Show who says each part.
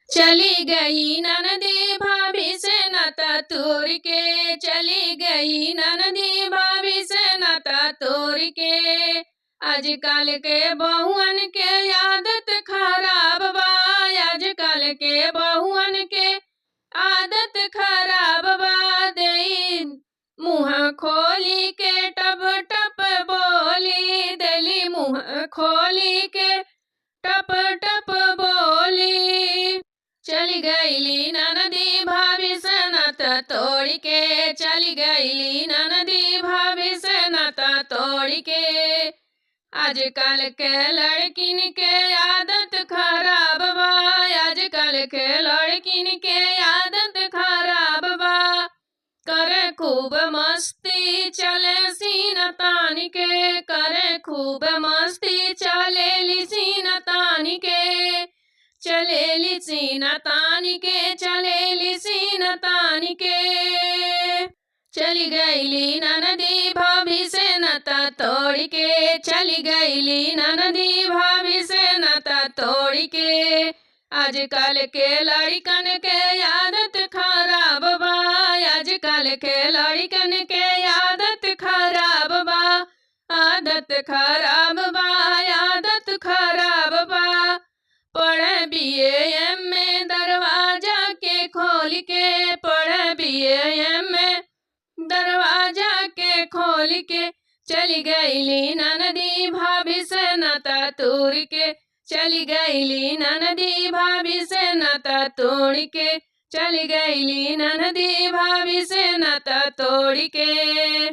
Speaker 1: चली गई ननदी भाभी से नाता तोड़ के, चली गई ननदी भाभी से नाता तोड़ के। आजकल के बहुअन के आदत खराब बा, आजकल के बहुअन के आदत खराब बा। देई मुँह खोली के टप टप बोली, देली मुँह खोली के टप टप बोली। चली गईली ननदी भाभी से नाता तोड़ के, चली गईली ननदी भाभी से नाता तोड़ के। आजकल के लड़किन के आदत खराब बा, आजकल के लड़किन के आदत खराब बा। करे खूब मस्ती चले सीना तान के, करे खूब मस्ती चलेली सीना तान के, चलेली सीना तान के, चलेली सीना तान के। चली गईली ननदी भाभी से नाता तोड़ के, चली गईली ननदी भाभी से नाता तोड़ के। आजकल के लड़कन के आदत खराब बा, आजकल के लड़कन के आदत खराब बा, आदत खराब बा, आदत खराब बा। पढ़े बीए एम ए दरवाजा के खोल के, पढ़े बीए एम ए दरवाजा के खोल के। चली गईली ननदी भाभी से नाता तोड़ के, चली गईली ननदी भाभी से नाता तोड़ के, चली गईली ननदी भाभी से नाता तोड़ के।